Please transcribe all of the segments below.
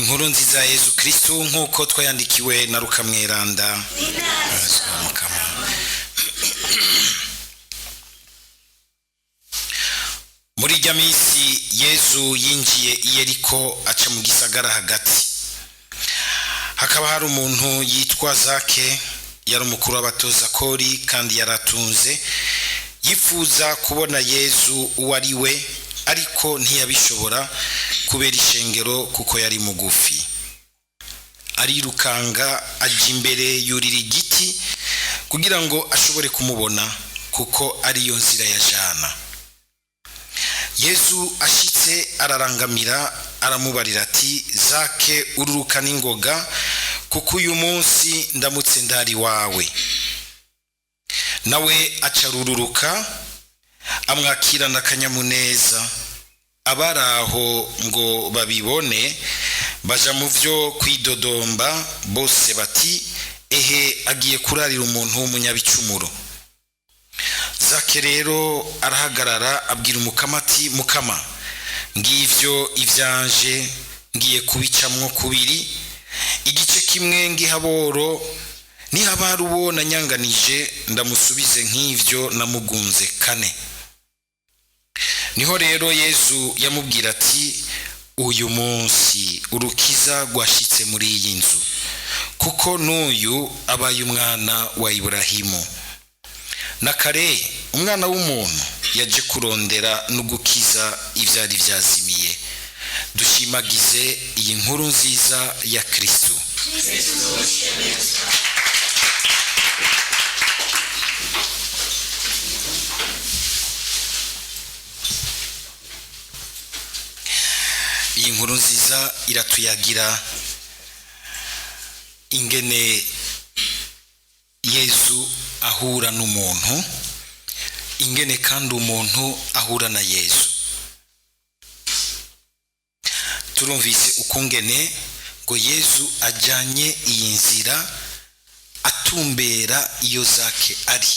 Inkuru nziza ya Yezu Kristu nk'uko twayandikiwe na Rukamweranda. Muri ijya minsi Yezu yinjiye i Yeriko aca mu gisagara hagati. Hakaba hari umuntu yitwa Zake, yari umukuru w'abatoza kori kandi yaratunze, yifuza kubona Yezu uwo ari we, ariko ntiyabishobora kubera ishengero kuko yari mugufi. Arirukanga ajya imbere yurira igiti kugira ngo ashobore kumubona, kuko ariyo nzira ya jana. Yezu ashitse ararangamira, aramubarira ati: Zake, ururuka n'ingoga, kuko uyu munsi ndamutse ndari wawe. Nawe acarururuka amwakirana akanyamuneza. Abari aho ngo babibone baja mu byo kwidodomba bose bati: ehe, agiye kurarira umuntu w'umunyabicumuro. Zake rero arahagarara abwira Umukama ati: Mukama, ngivyo ivyanje ngiye kubicamwo kubiri, igice kimwe ngihaboro, nihabara uwo nanyanganije ndamusubize nk'ivyo namugunze kane. Niho rero Yezu yamubwira ati: uyu munsi urukiza rwashitse muri iyi nzu, kuko n'uyu abaye umwana wa Iburahimu. Na kare umwana w'umuntu yaje kurondera no gukiza ivyari vyazimiye. Dushimagize iyi nkuru nziza ya Kristu. Iyi nkuru nziza iratuyagira ingene Yezu ahura n'umuntu, ingene kandi umuntu ahura na Yezu. Turumvise ukungene ngo Yezu ajanye iyi nzira atumbera iyo Zake ari.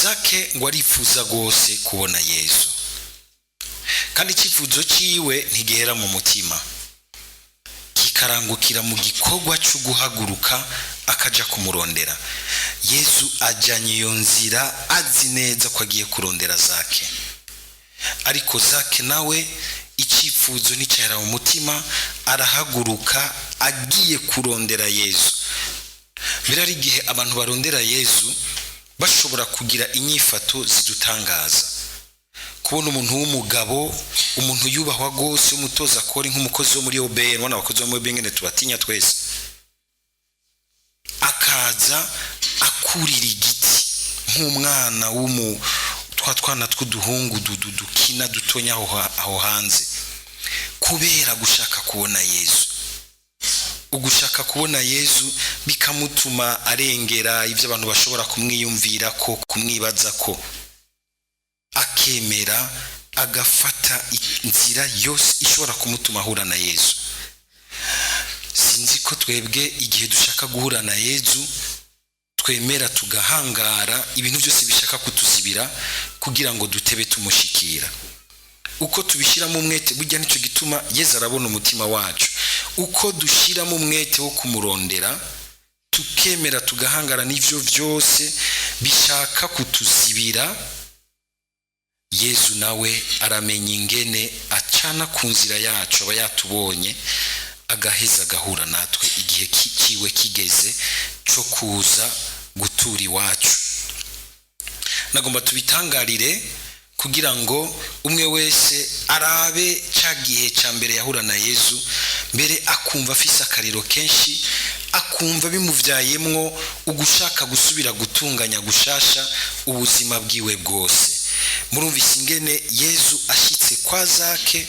Zake ngo arifuza rwose kubona Yezu, kandi icyifuzo ciwe ntigihera mu mutima, kikarangukira mu gikorwa cyo guhaguruka akaja kumurondera. Yezu ajanye iyo nzira azi neza ko agiye kurondera Zake, ariko Zake nawe icyifuzo nticyahera mu mutima, arahaguruka agiye kurondera Yezu. Mbere hari igihe abantu barondera Yezu bashobora kugira inyifato zidutangaza. Kubona umuntu w'umugabo, umuntu yubahwa rwose, umutoza kori nk'umukozi wo muri OBN, ubona abakozi bo muri OBN ngene tubatinya twese, akaza akurira igiti nk'umwana w'umu twa twana tw'uduhungu dukina dutonya aho hanze, kubera gushaka kubona Yezu. Ugushaka kubona Yezu bikamutuma arengera ibyo abantu bashobora kumwiyumvira ko, kumwibaza ko, akemera agafata inzira yose ishobora kumutuma ahura na Yezu. Sinzi ko twebwe igihe dushaka guhura na Yezu twemera tugahangara ibintu byose bishaka kutuzibira kugira ngo dutebe tumushikira. Uko tubishyiramo umwete, burya nicyo gituma Yezu arabona umutima wacu. Uko dushyiramo umwete wo kumurondera, tukemera tugahangara n'ivyo vyose bishaka kutuzibira, Yezu nawe aramenya ingene acana ku nzira yacu, aba yatubonye, agaheza agahura natwe igihe kiwe kigeze cyo kuza gutura iwacu. Nagomba tubitangarire kugira ngo umwe wese arabe ca gihe ca mbere yahura na Yezu, mbere akumva afise akariro kenshi, akumva bimuvyayemwo ugushaka gusubira gutunganya gushasha ubuzima bwiwe bwose. Murumvise ingene Yezu ashitse kwa Zake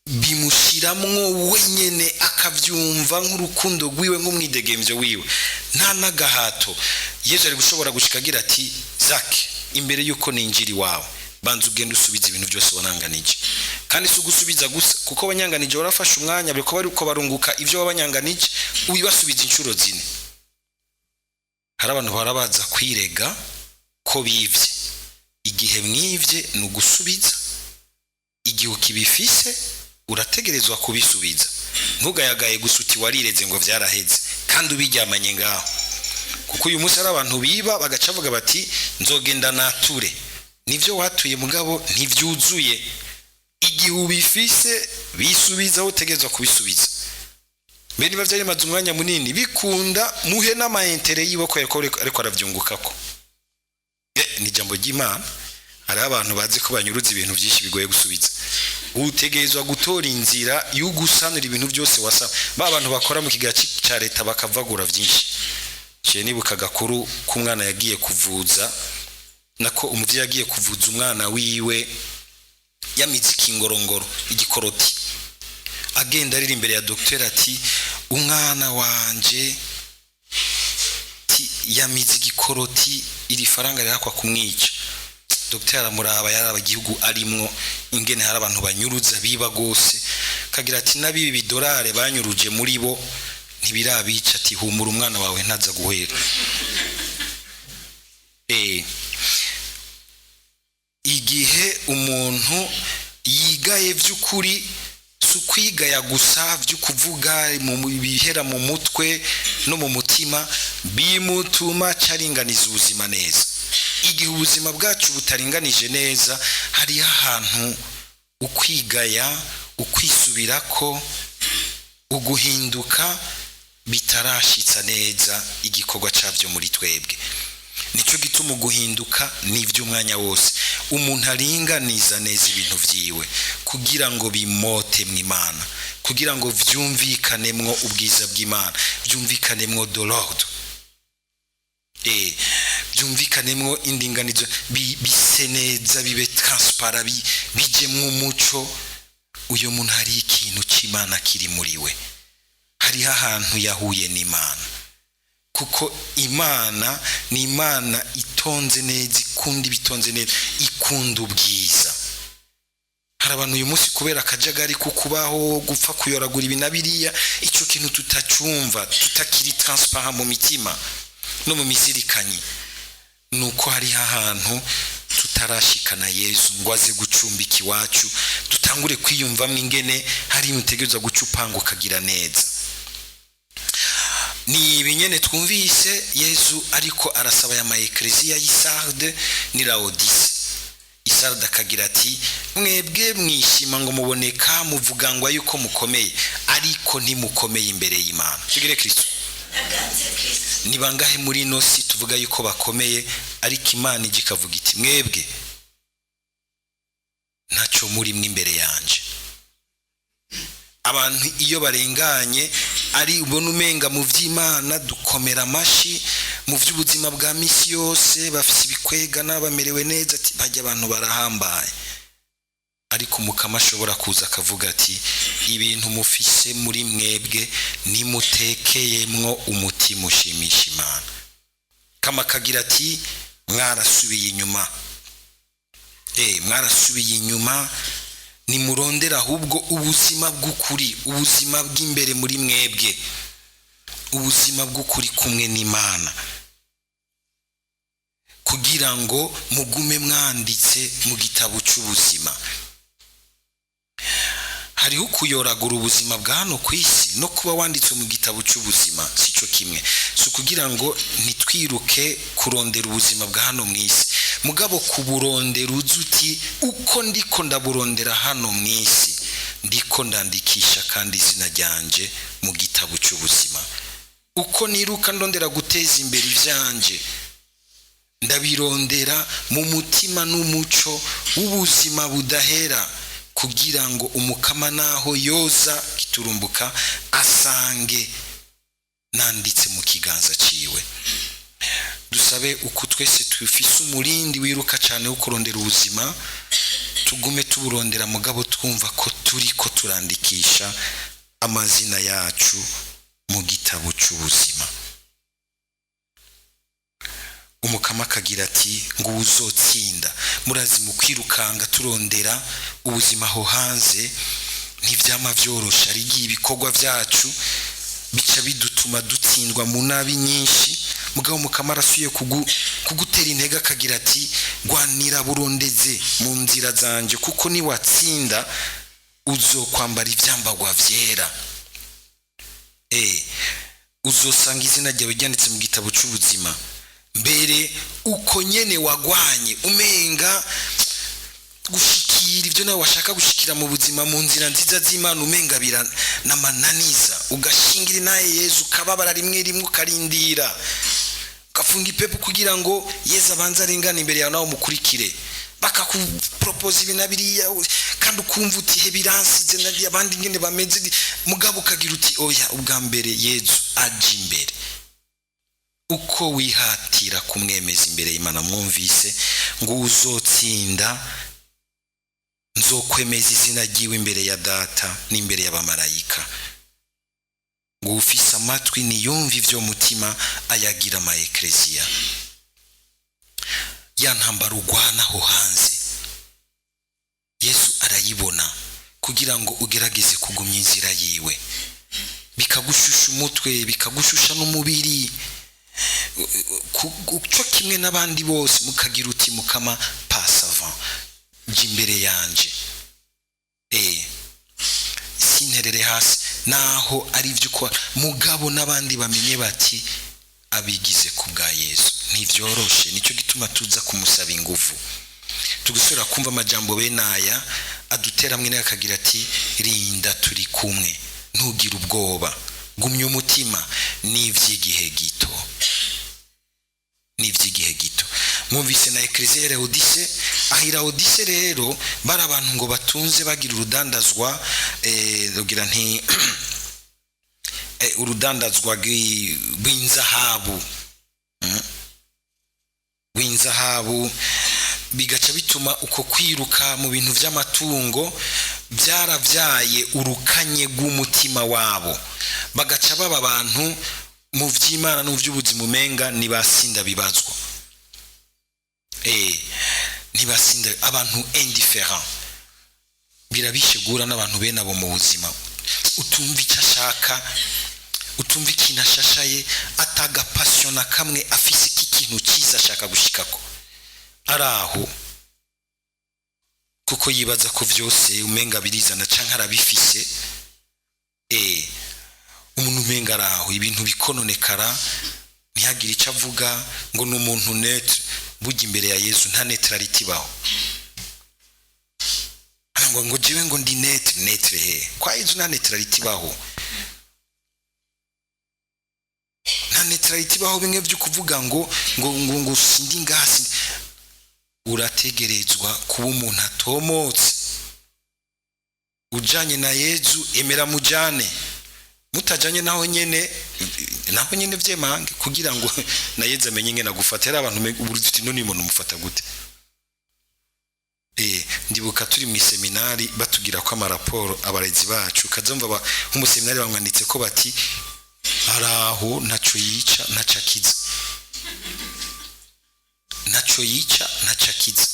bimushiramwo wenyene, akavyumva nk'urukundo rwiwe, nk'umwidegemvyo wiwe, nta n'agahato. Yezu ari gushobora gushika agira ati: Zake, imbere yuko ninjira iwawe banza ugende usubiza ibintu byose wananganije. Kandi si ugusubiza gusa, kuko abanyanganije warafashe umwanya bariko bariko barunguka ivyo wabanyanganije, ubibasubiza inshuro zine. Hari abantu barabaza kwirega ko bivye. Igihe mwivye ni ugusubiza, igihe ukibifise urategerezwa kubisubiza. Ntugayagaye gusa uti warireze ngo vyaraheze, kandi ubiryamanye ngaho. Kuko uyu munsi ari abantu biba bagaca bavuga bati nzogenda nature. Nivyo watuye, mugabo ntivyuzuye. Igihe ubifise, bisubiza aho utegerezwa kubisubiza. Mbere niba byari umwanya munini bikunda, muhe n'ama intérêts yiwe ko ariko aravyungukako. Ni ijambo ry'Imana. Hariho abantu bazi ko banyuruza ibintu byinshi bigoye gusubiza. Utegerezwa gutora inzira yo gusanura ibintu byose wasaba. Ba bantu bakora mu kiga cya leta bakavagura byinshi. Ciye nibuka agakuru k'umwana yagiye kuvuza, nako umuvyeyi yagiye kuvuza umwana wiwe yamize ikingorongoro, igikoroti. Agenda arira imbere ya docteur ati umwana wanje yamize igikoroti, iri faranga rirakwa kumwica. Docteur aramuraba, yaraba igihugu arimwo ingene hari abantu banyuruza, biba gose, kagira ati nabibi bidorare banyuruje muri bo ntibirabica. Ati humura, umwana wawe ntaza guhera. Igihe umuntu yigaye by'ukuri, si ukwigaya gusa byo kuvuga mu bihera mu mutwe no mu mutima, bimutuma caringaniza ubuzima neza. Igihe ubuzima bwacu butaringanije neza, hariho ahantu ukwigaya, ukwisubirako, uguhinduka bitarashitsa neza igikorwa cyabyo muri twebwe. Nicyo gituma uguhinduka ni iby'umwanya wose. Umuntu aringaniza neza ibintu byiwe kugira ngo bimote mu Imana, kugira ngo vyumvikanemwo ubwiza bw'Imana, byumvikanemwo de l'ordre, byumvikanemwo indinganizo, bise neza, bibe transparent, bijemwo umuco. Uyu muntu hari ikintu cy'Imana kiri muri we, hariho ahantu yahuye n'Imana. Kuko Imana ni Imana itonze neza, ikunda ibitonze neza, ikunda ubwiza. Hari abantu uyu munsi, kubera akajagari ko kubaho, gupfa kuyoragura ibi na biriya, icyo kintu tutacumva, tutakiri transparent mu mitima no mu mizirikanyi. Ni uko hariho ahantu tutarashikana Yesu ngo aze gucumbika iwacu, dutangure kwiyumvamo ingene hari ibintu utegerezwa guca upanga ukagira neza. Ni ibinyene twumvise Yesu ariko arasaba aya maekleziya y'i Sarde ni Laodise. I Sarde akagira ati mwebwe mwishima ngo muboneka, muvuga ngo yuko mukomeye, ariko ntimukomeye imbere y'Imana. Tugire Kristo. Ni bangahe muri ino si tuvuga yuko bakomeye, ariko Imana ijya ikavuga iti mwebwe ntacyo murimwo imbere yanje? Abantu iyo barenganye ari ubona umenga mu by'Imana dukomera amashi, mu by'ubuzima bwa misi yose bafite ibikwegana, bamerewe neza, ati bajya abantu barahambaye. Ariko Umukama ashobora kuza akavuga ati ibintu mufise muri mwebwe nimutekeyemwo umutima ushimisha Imana. Kama akagira ati mwarasubiye inyuma, mwarasubiye inyuma, nimurondera ahubwo ubuzima bw'ukuri, ubuzima bw'imbere muri mwebwe, ubuzima bw'ukuri kumwe n'Imana, kugira ngo mugume mwanditse mu gitabo cy'ubuzima. Hariho ukuyoragura ubuzima bwa hano ku isi no kuba wanditswe mu gitabo cy'ubuzima si cyo kimwe. Si ukugira ngo ntitwiruke kurondera ubuzima bwa hano mu isi, mugabo kuburondera uzi uti uko ndiko ndaburondera hano mu isi, ndiko ndandikisha kandi izina ryanje mu gitabo cy'ubuzima. Uko niruka ndondera guteza imbere ivyanje, ndabirondera mu mutima n'umuco w'ubuzima budahera, kugira ngo Umukama naho yoza giturumbuka asange nanditse mu kiganza ciwe. Dusabe uko twese twifise umurindi wiruka cyane wo kurondera ubuzima, tugume tuburondera, mugabo twumva ko turi ko turandikisha amazina yacu mu gitabo cy'ubuzima. Umukama akagira ati ngo uzotsinda. Murazi, mu kwirukanga turondera ubuzima aho hanze ntibyama byorosha. Ari igihe ibikorwa byacu bica bidutuma dutsindwa mu nabi nyinshi, mugabo Umukama arasuye kugutera intege, akagira ati gwanira, burondeze mu nzira zanje, kuko niwatsinda uzokwambara ivyambagwa vyera. Uzosanga izina ryawe ryanditse mu gitabo cy'ubuzima. Mbere uko nyene wagwanye, umenga gushikira ibyo nawe washaka gushikira mu buzima, mu nzira nziza z'Imana, umenga bira n'amananiza, ugashingira inaye Yezu, ukababara rimwe rimwe, ukarindira, ugafunga ipepu kugira ngo Yezu abanze arengane imbere yawe nawe umukurikire. Bakakuporopoza ibi na biriya, kandi ukumva uti: "He, biransize abandi ingene bameze." Mugabo ukagira uti: "Oya, ubwa mbere Yezu aje imbere." Uko wihatira kumwemeza imbere y'Imana, mwumvise ngo uzotsinda nzokwemeza izina ryiwe imbere ya Data n'imbere y'abamarayika. Ngo ufise amatwi niyumve ivyo Mutima ayagira ama ekleziya. Ya ntambara ugwana aho hanze, Yesu arayibona kugira ngo ugerageze kugumya inzira yiwe. Bikagushusha umutwe, bikagushusha n'umubiri, cyo kimwe n'abandi bose, mukagira uti: "Mukama, passe avant, jya imbere yanje, sinterere hasi naho ari ibyo ukora." Mugabo n'abandi bamenye bati: "Abigize ku bwa Yesu." Ntibyoroshe, nicyo gituma tuza kumusaba ingufu, tugasubira kumva amajambo bene aya adutera hamwe, akagira ati: "Rinda, turi kumwe, ntugire ubwoba, gumya umutima, n'iby'igihe gito, n'iby'igihe gito." Mwumvise na ekleziya ya Laodise. Aho i Laodise rero, bari abantu ngo batunze, bagira urudandazwa, rugira nti urudandazwa rw'inzahabu, rw'inzahabu. Bigaca bituma uko kwiruka mu bintu by'amatungo byaravyaye urukanye rw'umutima wabo, bagaca baba abantu mu by'Imana no mu by'ubuzima umenga ntibasinda bibazwa, ntibasinda, abantu indifférent. Birabishegura n'abantu bene abo mu buzima, utumva icyo ashaka, utumva ikintu ashashaye, atagapassion na kamwe afise k'ikintu cyiza ashaka gushikako. Ari aho kuko yibaza ko vyose umenga birizana canke arabifise. Umuntu umenga ari aho, ibintu bikononekara, ntihagire icyo avuga, ngo ni umuntu neutre. Burya imbere ya Yesu nta neutralité ibaho. Ngo jewe ngo ndi neutre. Neutre he? Kwa Yesu nta neutralité ibaho, nta neutralité ibaho. Bimwe byo kuvuga ngo sindi ngaha, sindi. Urategerezwa kuba umuntu atomotse. Ujanye na Yezu, emera mujane; mutajanye, naho nyene vyemange kugira ngo na Yezu amenye ingene agufata. Yari abantu ubu uti: "None uyu muntu mufata gute?" Ndibuka turi mu seminari, batubwira ko amaraporo abarezi bacu kazumva nk'umuseminari bamwanditse ko bati: "Araho, ntaco yica, ntaco akiza, ntaco yica, ntaco akiza."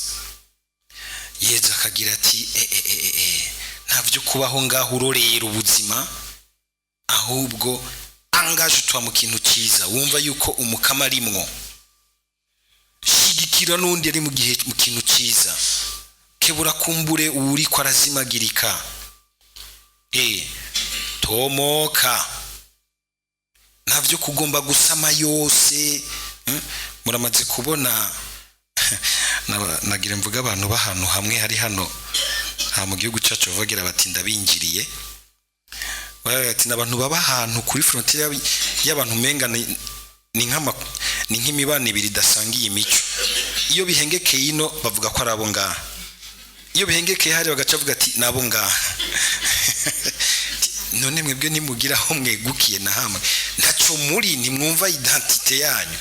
Yezu akagira ati: "E, e, e, e, e, nta vyo kubaho ngaho urorera ubuzima, ahubwo angaje utwa mu kintu cyiza wumva yuko Umukama arimwo. Shigikira n'undi ari mu gihe mu kintu cyiza, kebura kumbure uwuriko arazimagirika. Tomoka, nta vyo kugomba gusama yose." Muramaze kubona, nagira mvuga abantu b'ahantu hamwe hari hano ha mu gihugu cyacu bavugira bati: "Ndabinjiriye." Baravuga ati n'abantu baba ahantu kuri frontière y'abantu, umenga ni nk'imibano ibiri idasangiye imico. Iyo bihengekeye ino, bavuga ko ari abo ngaha; iyo bihengekeye hari, bagaca bavuga ati: "Ni abo ngaha." None mwebwe ntimugira aho mwegukiye na hamwe? Ntaco muri, ntimwumva identité yanyu,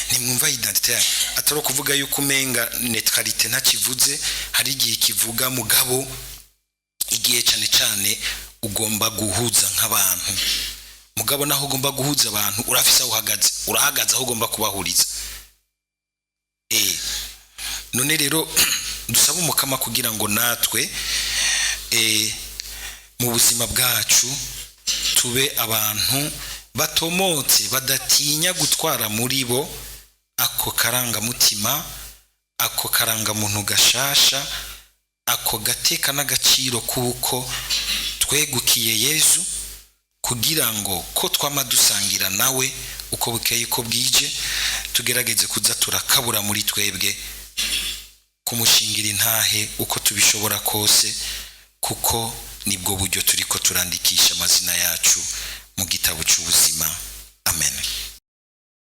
ntimwumva identité yanyu. Atari ukuvuga yuko umenga neutralité ntakivuze, hari igihe kivuga, mugabo igihe cyane cyane ugomba guhuza nk'abantu. Mugabo naho ugomba guhuza abantu, urafise aho uhagaze, urahagaze aho ugomba kubahuriza. None rero dusaba Umukama kugira ngo natwe mu buzima bwacu tube abantu batomotse, badatinya gutwara muri bo ako karangamutima, ako karangamuntu gashasha, ako gateka n'agaciro, kuko Twegukiye Yezu kugira ngo ko twama dusangira nawe uko bukeye uko bwije, tugerageze kuza turakabura muri twebwe kumushingira intahe uko tubishobora kose, kuko nibwo buryo turiko turandikisha amazina yacu mu gitabo cy'ubuzima. Amen.